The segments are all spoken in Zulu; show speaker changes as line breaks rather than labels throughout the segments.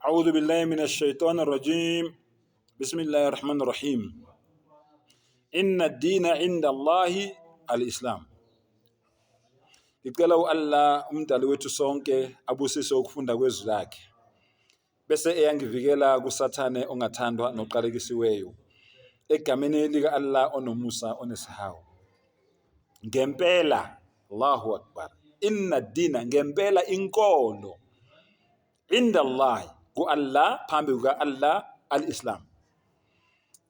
A'udhu billahi minash shaitani rajim. Bismillahir Rahmanir Rahim. Inna ad-dina 'inda Allahi al-Islam. Ngicela u-Allah umdali wethu sonke abusise ukufunda kwezwi lakhe. Bese eyangivikela kuSathane ongathandwa noqalekisiweyo. Egameni lika-Allah onomusa onesihawu. Ngempela, Allahu Akbar. Inna dina, ngempela inkolo inda Allah, ku Allah, phambi kuka Allah, al-Islam.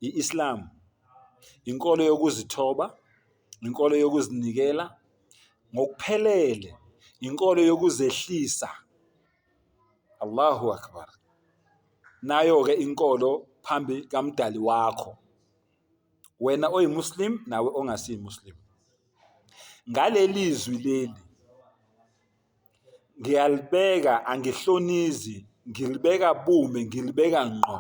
I-Islam inkolo yokuzithoba, inkolo yokuzinikela ngokuphelele, inkolo yokuzehlisa. Allahu Akbar. Nayo-ke inkolo phambi kaMdali wakho. Wena oyiMuslim nawe ongasiyiMuslim. Ngaleli zwi leli ngiyalibeka angihlonizi ngilibeka bume ngilibeka ngqo.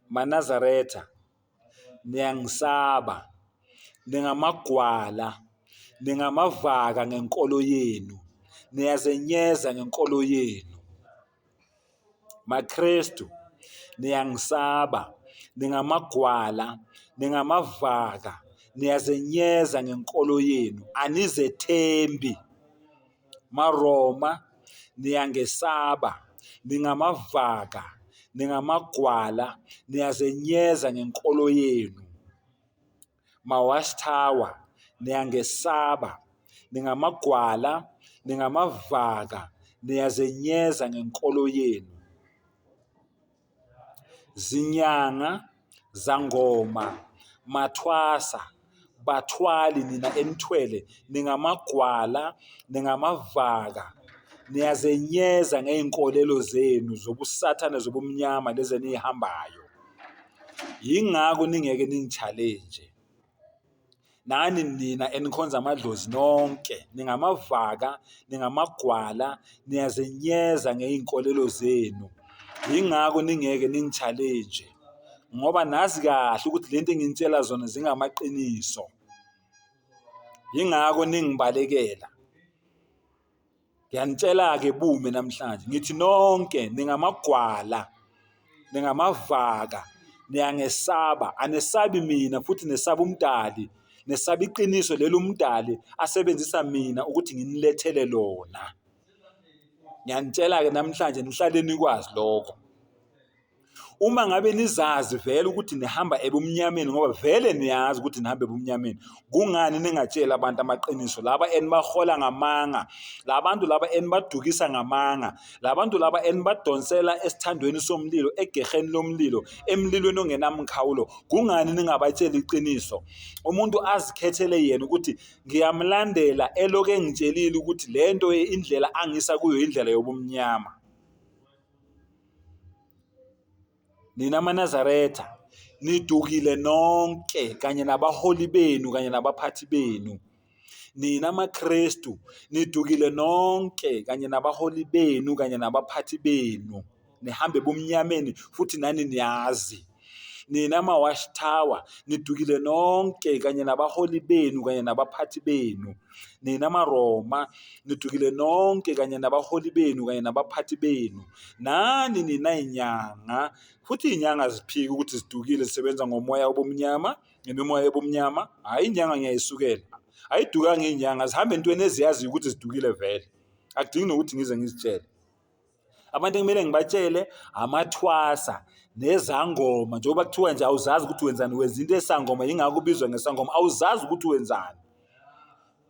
MaNazaretha niyangisaba, ningamagwala, ningamavaka ngenkolo yenu, niyazenyeza ngenkolo yenu. MaKrestu, niyangisaba, ningamagwala, ningamavaka, niyazenyeza ngenkolo yenu, anizethembi. MaRoma, niyangesaba, ningamavaka, ningamagwala, niyazenyeza ngenkolo yenu. Ma-Watchtower, niyangesaba, ningamagwala, ningamavaka, niyazenyeza ngenkolo yenu. Zinyanga, zangoma, mathwasa, bathwali nina enithwele, ningamagwala, ningamavaka, niyazenyeza ngey'nkolelo zenu zobusathane zobumnyama lezi eniyihambayo. Yingakho ningeke ningi-challenge. Nani nina enikhonza amadlozi nonke ningamavaka, ningamagwala, niyazenyeza ngey'nkolelo zenu. Yingakho ningeke ningi-challenge ngoba nazi kahle ukuthi lento enginitshela zona zingamaqiniso. Yingakho ningibalekela. Ngiyanitshela-ke bume namhlanje ngithi nonke ningamagwala, ningamavaka, niyangesaba, anesabi mina futhi nesaba uMdali, nesaba iqiniso leli uMdali asebenzisa mina ukuthi nginilethele lona. Ngiyanitshela-ke namhlanje nihlale nikwazi lokho. Uma ngabe nizazi vele ukuthi nihamba ebumnyameni ngoba vele niyazi ukuthi nihamba ebumnyameni, kungani ningatsheli abantu amaqiniso laba enibahola ngamanga, labantu laba enibadukisa ngamanga, labantu laba enibadonsela esithandweni somlilo, egeheni lomlilo, emlilweni ongenamkhawulo, kungani ningabatsheli iqiniso? Umuntu azikhethele yena ukuthi ngiyamlandela eloku engitshelile ukuthi lento indlela angisa kuyo indlela yobumnyama. Nina maNazaretha nidukile nonke kanye nabaholi benu kanye nabaphathi benu. Nina maKrestu nidukile nonke kanye nabaholi benu kanye nabaphathi benu. Nihambe ebumnyameni futhi nani niyazi. Nina ma-Watchtower nidukile nonke kanye nabaholi benu kanye nabaphathi benu. Nina maRoma nidukile nonke kanye nabaholi benu kanye nabaphathi benu. Nani nina inyanga futhi inyanga ziphiki ukuthi zidukile zisebenza ngomoya obumnyama ngemimoya ebumnyama. Hhayi inyanga ngiyayisukela. Ayidukanga inyanga zihambe entweni eziyaziyo ukuthi zidukile vele. Akudingi nokuthi ngize ngizitshele. Abantu ekumele ngibatshele amathwasa nezangoma njengoba kuthiwa nje awuzazi ukuthi wenzani wenza into esangoma yingakho ubizwa ngesangoma awuzazi ukuthi wenzani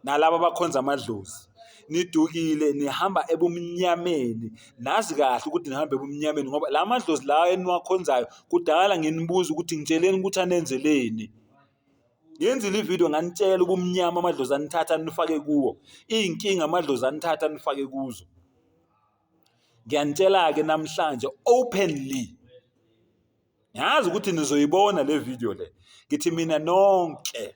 nalaba abakhonza amadlozi nidukile nihamba ebumnyameni nazi kahle ukuthi nihamba ebumnyameni ngoba la madlozi lawa eniwakhonzayo kudala nginibuza ukuthi ngitsheleni ukuthi anenzeleni Ngiyenzile ividiyo nganitshela ubumnyama amadlozi anithatha anifake kuwo, iy'nkinga amadlozi anithatha anifake kuzo. Ngiyanitshela-ke namhlanje openly, ngiyazi ukuthi nizoyibona le video le, ngithi mina nonke.